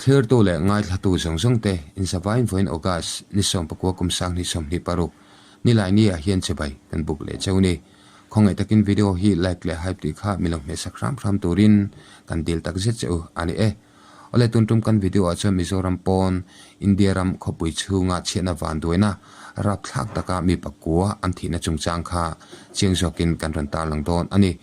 Thlirtu leh ngaithlatu zawng zawng te inzavain vawiin August ni 19 kum 2026 Nilaini ah hian chibai kan buk leh cheu ni. Khawngaih takin video hi like leh hype tih kha mi lo hmehsak hram hram turin kan dil tak zet che u a ni e. Awle tun tum kan video ah chuan Mizoram pawn India ram khawpui chhunga chhiatna vanduaina rapthlak taka mi pakua an thihna chungchang kha chiang zawkin kan rawn tarlang dawn a ni.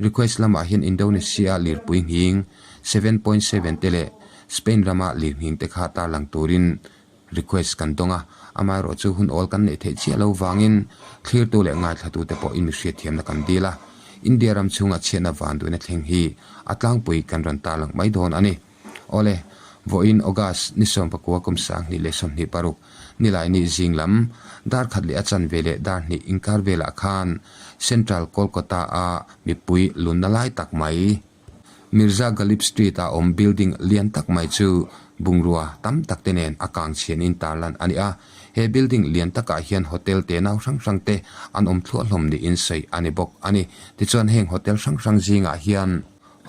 Request lamah hian Indonesia lirpui nghing 7.7 te leh Spain rama lir nghing te kha tarlang turin request kan dawng a, amaherawh chu hun awl kan neih theih chiah lo vangin thlirtu leh ngaithlatute pawh in mihriatthiamna kan dil a, India ram chhunga chhiatna vanduaina thleng hi a tlangpui kan rawn tarlang mai dawn a ni. Awle, vawiin August ni 19 kum 2026 Nilaini zing lam dar khat leh a chanve leh dar hnih inkar velah khan Central Kolkata a mipui lunna lai tak mai, Mirza Ghalib Street a awm building lian tak mai chu bungrua tam tak te nen a kang chhian in tarlan a ni a. He building lian takah hian hotel te nau hrang hrang te an awm thluah hlawm niin sawi a ni bawk a ni. Tichuan heng hotel hrang hrang zingah hian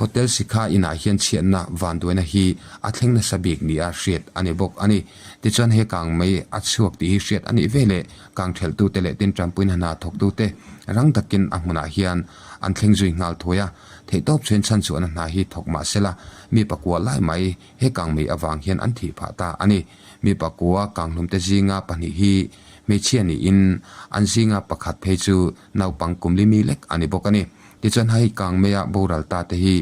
Hotel Sikha inah hian chhiatna vanduaina hi a thleng nasa bik nia hriat a ni bawk a ni. Tichuan he kang mai a chhuak tih hi hriat a nih veleh kang thelhtute leh tin tanpuina hna thawktute rang takin a hmunah hian an thleng zui nghal thuai a. Theihtawp chhuin chhan chhuahna hna hi thawk mah sela, mi pakua lai mai he kangmei avang hian an thih phah ta a ni. Mi pakua kanghlumte zinga pahnih hi hmeichhia niin an zinga pakhat phei chu naupang kum li mi lek a ni bawk a ni. Tichuan hei kangmeia boral ta te hi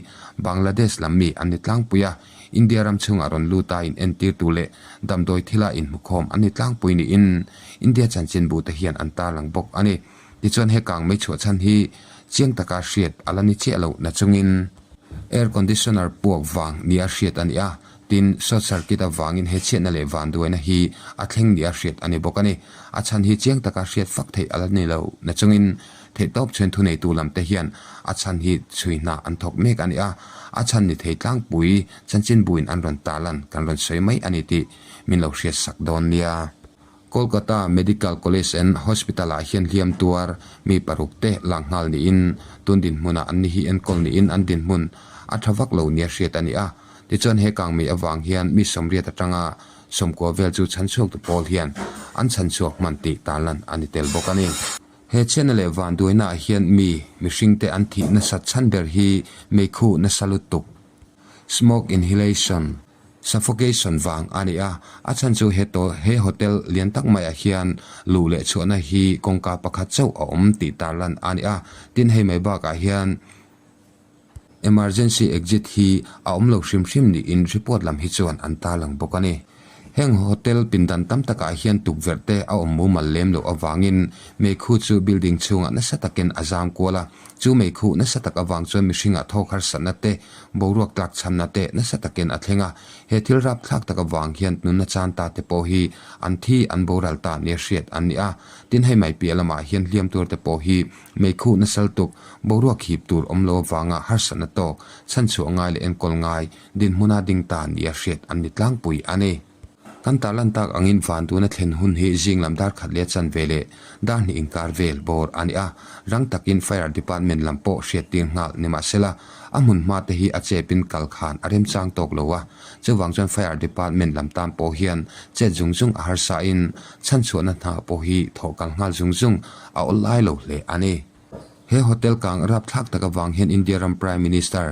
Bangladesh lam mi an ni tlangpui a, India ram chhungah rawn lut a inentir tu leh damdawi thila inhmukhawm an ni tlangpui niin India chanchinbu te hian an tarlang bawk a ni. Tichuan he kangmei chhuah chhan hi chiang taka hriat a la ni chiah lo nachungin air conditioner puak vang nia hriat a ni a, tin short circuit avangin he chhiatna leh vanduaina hi a thleng nia hriat a ni bawk a ni. A chhan hi chiang taka hriat fak theih a la ni lo nachungin theihtawp chhuan thuneitu lam te hian a chhan hi chhui hna an thawk mek a ni a, a chhan ni thei tlangpui chanchinbuin an rawn tarlan kan rawn sawi mai a ni tih min lo hriatsak dawn nia. Kolkata Medical College and Hospital ah hian hliam tuar mi paruk te lak nghal niin tun dinhmunah an ni hi enkawl niin an dinhmun a tha vak lo nia hriat a ni a. Tichuan he kangmei avang hian mi sawmriat atanga sawmkua vel chu chhanchhuak tu pawl hian an chhanchhuak hman tih tarlan a ni tel bawk a ni. He chhiatna leh vanduaina ah hian mi mihringte an thih nasat chhan ber hi meikhu nasa lutuk, smoke inhalation, Suffocation vang a ni a, a chhan chu he to he hotel lian tak maiah hian luh leh chhuahna hi kawngka pakhat chauh a awm tih tarlan a ni a, tin hei mai bakah hian emergency exit hi a awm lo hrim hrim niin report lam hi chuan an tarlang bawk a ni. Heng hotel pindan tam takah hian tukverh te a awm mumal lem loh avangin meikhu chu building chhungah nasa takin a zam kual a, chu meikhu nasa tak avang chuan mihringah thawk harsatna te Boruak tlak chhanna te nasa takin a thleng a, he thil rapthlak tak avang hian nunna chan ta te pawh hi an thi an boral ta nia hriat an ni a. Tin hei mai piah lamah hian hliam tur te pawh hi meikhu nasal tuk, boruak hip tur awm lo avanga harsatna tawk, chhanchhuah ngai leh enkawl ngai dinhmuna ding ta nia hriat an ni tlangpui a ni. Kan tarlan tak angin van tuna thlen hun hi zing lam dar khat leh a chan ve leh dar hnih inkar vel bawr a ni a, rang takin Fire Department lam pawh hriattir nghal ni mahsela a hmun hma te hi a chepin kal khan a remchang tawk lo a, chuvang chuan Fire Department lam tan pawh hian chet zung zung a harsa in chhanchhuahna hna pawh hi thawh kal nghal zung zung a awl lai lo hle a ni. He hotel kang rapthlak tak avang hian India ram Prime Minister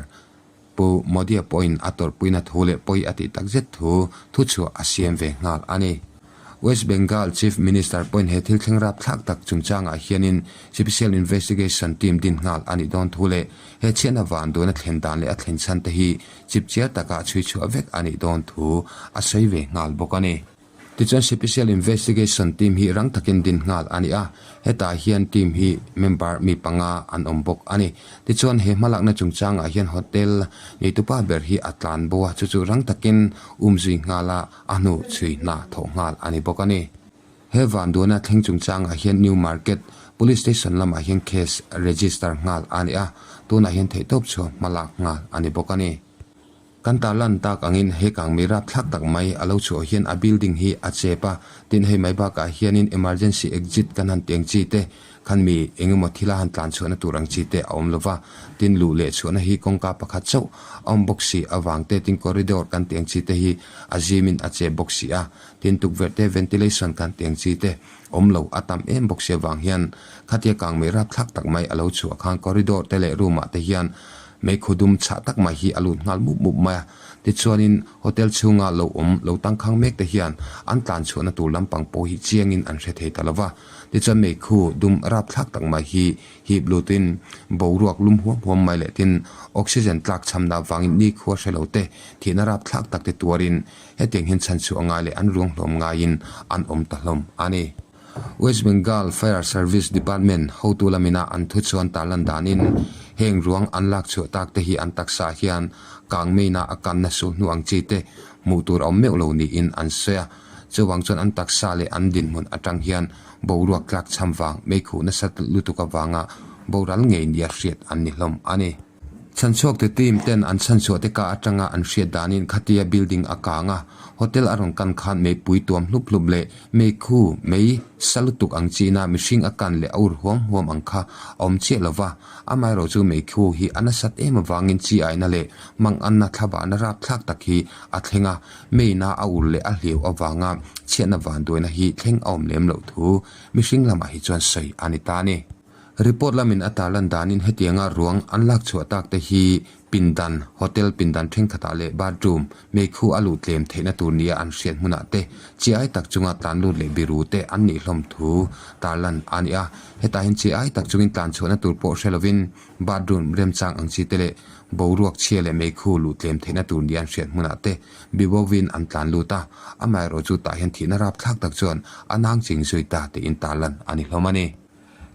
Pu Modi-a pawhin a tawrhpuina thu leh pawi a tih takzet thu thuchhuah a siam ve nghal a ni. West Bengal Chief Minister pawhin he thil thleng rapthlak tak chungchangah hianin Special Investigation Team din nghal a nih dawn thu leh he chhiatna vanduaina thlen dan leh a thlen chhan te hi chipchiar taka chhuichhuah vek a nih dawn thu a sawi ve nghal bawk a ni. Tichuan Special Investigation Team hi rang takin din nghal a ni a, hetah hian team hi member mi panga an awm bawk a ni. Tichuan he hmalakna chungchangah hian hotel neitupa ber hi a tlan bo a, chu chu rang takin umzui nghal a, a hnu chhui hna thawh nghal a ni bawk a ni. He vanduana thleng chungchangah hian New Market Police Station lamah hian case register nghal a ni a, tunah hian theihtawp chhuah hmalak nghal a ni bawk a ni. Kan tarlan tak angin he kangmei rapthlak tak mai a lo chhuah hian a building hi a chep a, tin hei mai bakah hianin emergency exit kan han teng chi te khan mi eng emaw thila han tlan chhuahna tur ang chi te a awm lova, tin luh leh chhuahna hi kawngka pakhat chauh a awm bawk si avang te tin corridor kan teng chi te hi a zimin a chep bawk si a, tin tukverh te ventilation kan teng chi te awm lo a tam em bawk si avang hian khatia kangmei rapthlak tak mai a lo chhuah khan corridor te leh room ah te hian Meikhu dum chhah tak mai hi a lut nghal mup mup mai a, tichuanin hotel chhunga lo awm lo tangkhang mek te hian an tlan chhuahna tur lampang pawh hi chiangin an hre thei ta lo va. Tichuan meikhu dum rapthlak tak mai hi hip lutin boruak lum huam huam mai leh tin oxygen tlak chhamna avangin nikhua hre lo te thihna rapthlak tak te tuarin hetiang hian chhanchhuah ngai leh an ruang hlawm ngaiin an awm ta hlawm a ni. West Bengal Fire Service Department hotu lamina an thuchuan tarlan danin heng ruang an lak chhuah tak te hi an taksa hian kangmeina a kanna sul hnu ang chi te hmuh tur a awm meuh lo niin an sawi a. Chuvang chuan an taksa leh an dinhmun atang hian boruak tlak chham vang meikhuh nasa lutuk avanga boral ngei nia hriat an ni hlawm a ni. Chhanchhuakte team ten an chhanchhuah te ka atanga an hriat danin khatia building a kang a, hotel a rawn kan khan meipui tuam hlup hlup leh meikhu mei sa lutuk ang china mihring a kan leh a ur huam huam ang kha a awm chiah lo va, amaherawh chu meikhu hi a nasat em avangin chi aina leh manganna thlavahna rapthlak tak hi a thleng a, meina a ur leh a hliau avanga chhiatna vanduaina hi thleng a awm lem loh thu mihring lamah hi chuan sawi a ni ta a ni. Report lamin a tarlan danin hetianga ruang an lak chhuah tak te hi pindan, hotel pindan thenkhatah leh bathroom, meikhu a luh tlem theihna tur nia an hriat hmunah te chi ai tak chunga tlan lut leh biru te an nih hlawm thu tarlan a ni a. Hetah hian chi ai tak chungin tlan chhuahna tur pawh hre lovin bathroom remchang ang chi te leh boruak chhia leh meikhu luh tlem theihna tur nia an hriat hmunah te bibovin an tlan lut a, amaherawh chu tah hian thihna rapthlak tak chuan a nang ching zui ta tiin tarlan a ni hlawm a ni.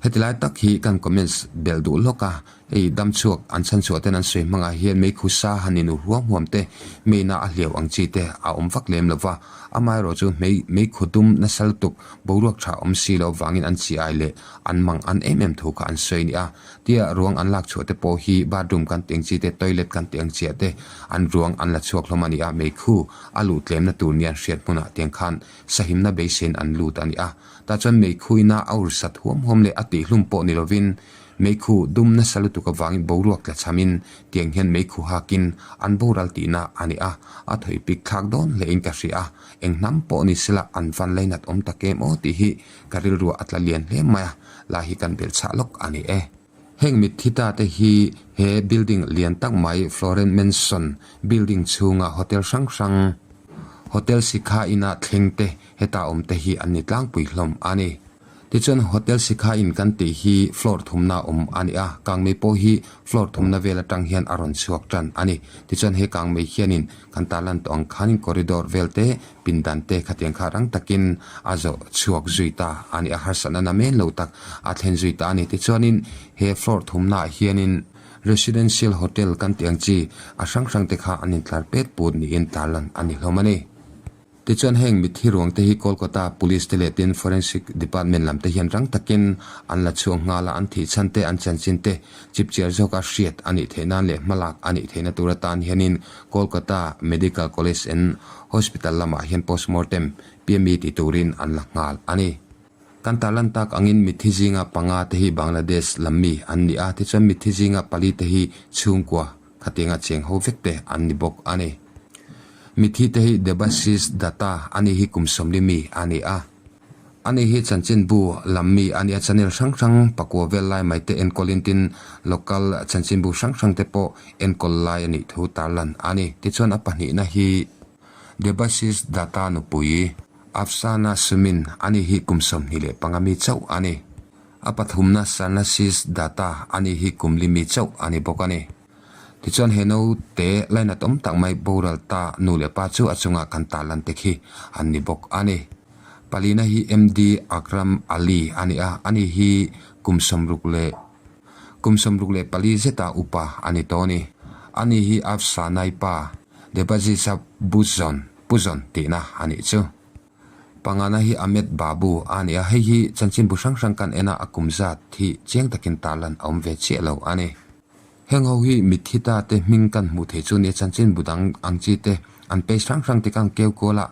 Heti lai tak hi kan comments belh duh lawk a, hei damchhuak an chhanchhuah ten an sawi hmangah hian meikhu sa han inu huam huam te, meina a hliau ang chi te a awm vak lem lo va, amaherawh chu hmei meikhu dum nasa lutuk boruak tha awm si lo vangin an chi ai leh an mang an em em thu kha an sawi nia. Tia ruang an lak chhuah te pawh hi bathroom kan tih ang chi te, toilet kan tih ang chiah te an ruang an la chhuak hlawm a ni a, meikhu a luh tlemna tur nia an hriat hmunah tiang khan sahimna beiseiin an lut a ni a. Tah chuan meikhuina a ursat huam huam leh a tihhlum pawh ni lovin meikhu dum nasa lutuk avangin boruak tla chhamin tiang hian meikhu hakin an boral tihna a ni a, a thawi pik thlak dawn hlein ka hria a, eng hnam pawh ni sela an van lainat awm tak em aw tih hi ka rilruah a tla lian hle mai a, lai hi kan belh chhah lawk a ni e. Heng mitthi ta te hi he building lian tak mai Florent Mansion building chhunga hotel hrang hrang Hotel Sikha ina thleng te Heta awm te hi an ni tlangpui hlawm a ni. Tichuan Hotel Sikha in kan tih hi floor thumna awm a ni a, kangmei pawh hi floor thumna vel atang hian a rawn chhuak tan a ni. Tichuan he kangmei hianin kan tarlan tawh ang khanin corridor vel te, pindan te khatiang kha rang takin a zawh chhuak zui ta a ni a, harsatna namen lo tak a thlen zui ta a ni. Tichuanin he floor thumnaah hianin Residential Hotel kan tih ang chi a hrang hrang te kha an intlar pet put niin tarlan a ni hlawm a ni. Tichuan heng mitthi ruang te hi Kolkata Police te leh tin Forensic Department lam te hian rang takin an la chhuak nghal a, an thih chhan te, an chanchin te chipchiar zawka hriat a nih theih nan leh hmalak a nih theihna tur atan hianin Kolkata Medical College and Hospital lamah hian postmortem PME ti turin an la nghal a ni. Kan tarlan tak angin mitthi zinga panga te hi Bangladesh lam mi an ni a, tichuan mitthi zinga pali te hi chhungkua khatianga cheng ho vek te an ni bawk a ni. Mitthi te hi Debashish Datta a ni hi kum 40 mi a ni a. Ani hi chanchinbu lam mi a ni a, channel hrang hrang pakua vel lai mai te enkawlin tin local chanchinbu hrang hrang te pawh enkawl lai a nih thu tarlan a ni. Tichuan a pahnihna hi Debashish Datta nupui Afsana Sumin ani hi kum 25 mi chauh a ni. A pathumna Sarnasis Datta ani hi kum li mi chauh a ni bawk a ni. Tichuan he naute lainat awm tak mai boral ta nu leh pa chu a chungah kan tarlan te khi an ni bawk a ni. Palina hi MD Akram Ali a ni a, ani hi kum 60 leh kum 64 zeta upa a ni tawh a ni. Ani hi Afsanai pa Debajisa Buzon Pu Zawn tihna a nih chu. Pangana hi Ahmed Babu a ni a, hei hi chanchinbu hrang hrang kan en a, a kum zat hi chiang takin tarlan a awm ve chiah lo a ni. Heng ho hi mitthi ta te hming kan hmuh theih chu nia chanchinbu dang ang chi te an page hrang hrang te kan keu kual a,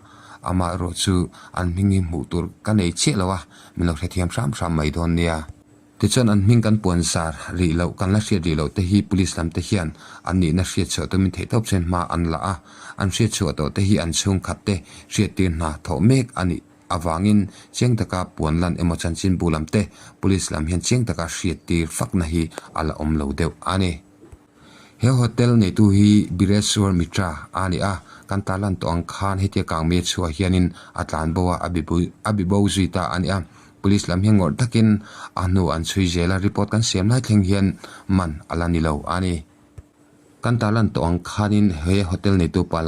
amaherawh chu an hming hi hmuh tur ka nei chiah lo a, min lo hrethiam hram hram mai dawn nia. Tichuan an hming kan puan zar rih loh kan la hriat rih loh te hi police lam te hian an nihna hriat chhuah tumin theihtawp chuan hma an la a, an hriat chhuah tawh te hi an chhungkhat te hriattir hna thawh mek a nih avangin chiang taka puan lan emaw chanchinbu lam te police lam hian chiang taka hriattir fakna hi a la awm lo deuh a ni. He hotel neitu hi Bireswar Mitra a ni a, kan tarlan tawh ang khan hetia kangmei chhuah hianin a tlan bo a, a bi bo zui ta a ni a. Police lam hian ngawrh takin a hnu an chhui zel a, report kan siam lai thleng hian man a la ni lo a ni. Kan tarlan tawh ang khanin he hotel neitu pa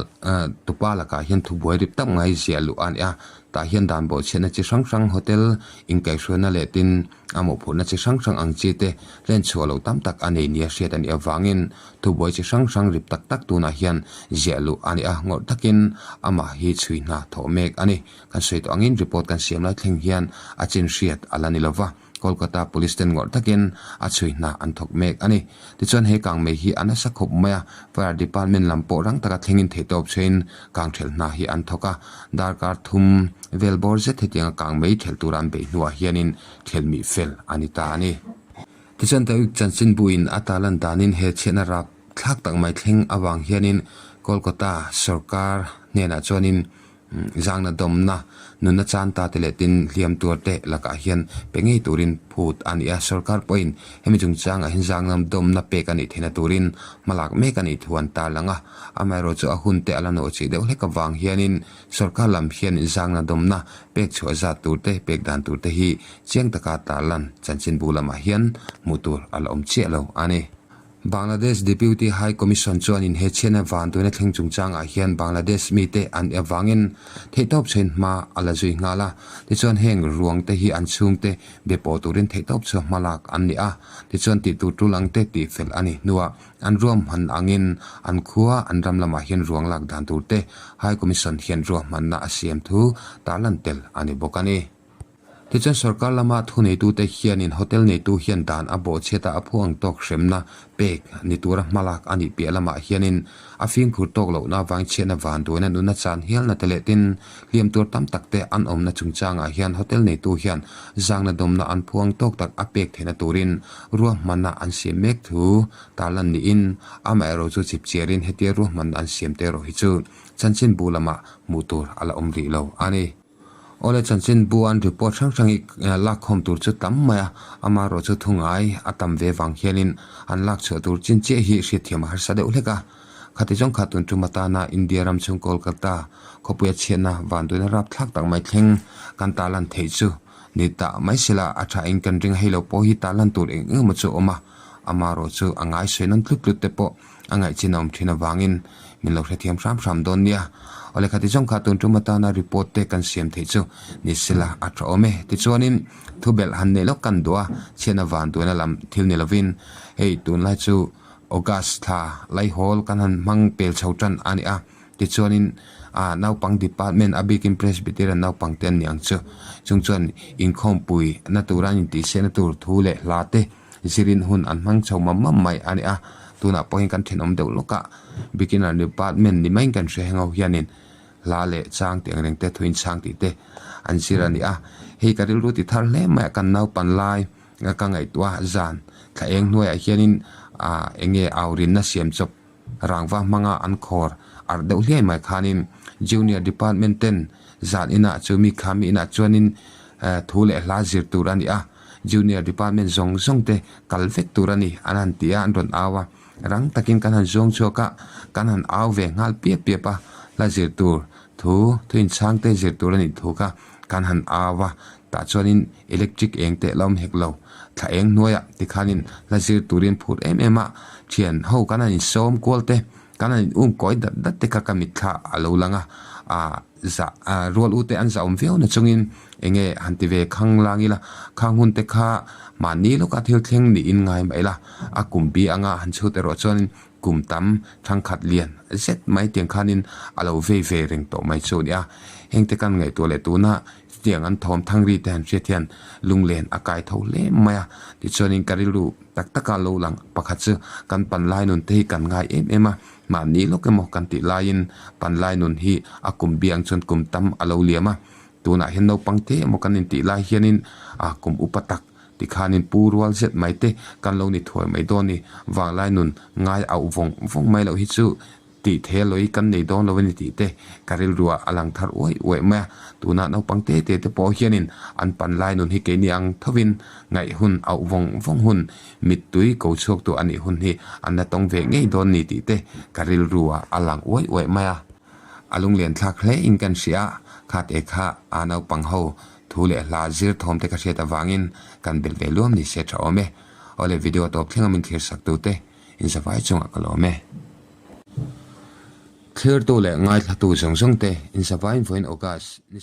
tupa lakah hian thubuai rip tak ngai ziah luh a ni a, tah hian dan bawhchhiatna chi hrang hrang hotel inkaihhruaina leh tin a mawhphurhna chi hrang hrang ang chi te hlen chhuah loh tam tak a nei nia hriat a nih avangin thubuai chi hrang hrang rip tak tak tunah hian ziah luh a ni a, ngawrh takin amah hi chhui hna thawh mek a ni. Kan sawi tawh angin report kan siam lai thleng hian a chin hriat a la ni lova. Kolkata Police ten ngawrh takin a chhui hna an thawk mek a ni. Tichuan he kangmei hi a nasa khawp mai a, Fire Department lam pawh rang taka thlengin theihtawp chhuahin kang thelh hna hi an thawk a. Darkar thum vel bawr zet hetianga kangmei thelh tura an beih hnuah hianin thelh mih fel a ni ta a ni. Tichuan Tawik chanchinbuin a talan danin he chhiatna rap thlak tak mai thleng avang hianin Kolkata sawrkar hnenah chuanin Zangna dawmna, nunna chan ta te leh tin hliam tuar te lakah hian pe ngei turin phut a ni a. Sorkar pawhin hemi chungchangah hian zangna dawmna pek a nih theihna turin hmalak mek a nih thu an tarlang a. Amaherawhchu a hun te a la nawh chih deuh hlek avang hianin sorkar lam hian zangna dawmna pek chhuah zat tur te, pek dan tur te hi chiang taka tarlan chanchinbu lamah hian hmuh tur a la awm chiah lo a ni. Bangladesh Deputy High Commission chuanin he chhiatna vanduaina thleng chungchangah hian Bangladesh mite an avangin theihtawp chhuain hma a la zui nghal a. Tichuan heng ruangte hi an chhungte be pawh turin theihtawp chhuah hma lak an ni a. Tichuan tihtur tul angte tihfel a ni hnuah an ruahman angin an khua an ram lamah hian ruang lak dan turte High Commission hian ruahmanna a siam thu tarlan tel a ni bawk a ni. Tichuan sorkar lama thuneitute hianin hotel neitu hian dan a bawhchhiat a a phu ang tawk hremna pek ni tura hmalak a nih piah lamah hianin a fimkhur tawk lohna avangin chhiatna vanduaina nunna chan hialna te leh tin hliam tur tam tak te an awmna chungchangah hian hotel neitu hian zangna dawmna an phu ang tawk tak a pek theihna turin ruahmanna an siam mek thu tarlan niin amaherawhchu chipchiarin hetia ruahmanna an siam te erawh hi chu chanchinbu lamah hmuh tur a la awm rih lo a ni. Awle chanchinbu an report hrang hrang hi lakkhawm tur chu tam mai a, amaherawh chu thu ngai a tam ve vang hianin an lak chhuah tur chin chiah hi hriatthiam a harsa deuh hlek a. Khati zawng kha tun tum atana India ram chhung Kolkata khawpuia chhiatna vanduaina rapthlak tak mai thleng kan tarlan theih chu ni ta mai sela a tha in kan ring a, hei lo pawh hi tarlan tur eng eng emaw chu a awm a, amaherawh chu a ngai sawi nawn tlut tlut te pawh A ngaihchin a awm thin avangin min lo hrethiam hram hram dawn nia. Aw lehkha ti zawng kha tun tum atana report te kan siam theih chu ni sela a tha awm e. Tichuanin thubelh han neih lawk kan duh a, chhiatna vanduaina lam thil ni lovin hei tunlai chu August thla Laihawl kan han hmang pel chho tan a ni a. Tichuanin ah naupang department a bikin Presbyterian naupang te an ni ang chu. Chung chuan inkhawmpui na tura an intihsiahna tur thu leh hla te Zirin hun an hmang chho mam mam mai a ni a, tunah pawhin kan thenawm deuh lawk a, beginner department ni maiin kan hre heng ho hianin hla leh chang tih ang reng te, thuin chang tih te an zir a ni a, hei ka rilru ti thar hle mai a, kan naupan lai ka ngaihtuah a zan thla eng hnuaiah hianin ah eng nge aurinna siam chawp Rangva hmanga an khawr arh deuh hliai mai khanin Junior Department ten zan inah chu mi kha mi inah chuanin thu leh hla zir tur a ni a, Junior Department zawng zawng te kal vek tur a ni an han ti a, an rawn au a, rang takin kan han zuang chhuak a, kan han au ve nghal piap piap a, hla zir tur thu thu inchhang te zir tur a nih thu kha kan han au a, tah chuanin electric eng teh la awm hek lo. Thla eng hnuaiah tikhanin hla zir turin phur em em a, thian ho kan han insawm kual te, kan han in um kawi dat dat te kha ka mitthla a lo lang a, ah zah ah rual u te an zah awm viau na chungin eng nge han ti ve khang lang ila, khang hun te kha mahni lawka thil thleng niin ngai mah ila, a kum bi anga han chhut erawh chuanin kum tam thangkhat lian zet mai tiang khanin a lo vei ve reng tawh mai chu a ni a, hengte kan ngaihtuah leh tuna. Chutiang an thawm thang ri te han hriat hian lunglen a kai tho hle mai a. Tichuanin ka rilru tak taka lo lang pakhat chu kan panlai nun te hi kan ngai em em a, mahni lawk emaw kan tih laiin panlai nun hi a kum biang chuan kum tam a lo liam a. Tunah hian naupang te emaw kan intih lai hianin a kum upa tak tikhanin pu rual zet mai te kan lo ni thuai mai dawn ni. Vanglai nun ngai auh vawng vawng mai loh hi chu Tih thei a lawi kan nei dawn lo a ni tih te ka rilruah a lang thar uaih uaih mai a. Tunah naupang te te te pawh hianin an pan lai nun hi keini ang thovin ngaih hun auh vawng vawng hun, mittui ko chhuak tu a nih hun hi an la tawng ve ngei dawn ni tih te ka rilruah a lang uaih uaih mai a. A lunglen thlak hle in kan hria a, kha te kha a naupang ho thu leh hla zir thawm te ka hriat avangin kan belh ve luam ni se tha awm e. Awle video tawp thleng a min thlir sak tu te inzavai chungah ka lawm e. Thlirtu leh ngaithlatu zawng zawng te inzavaiin vawiin August ni.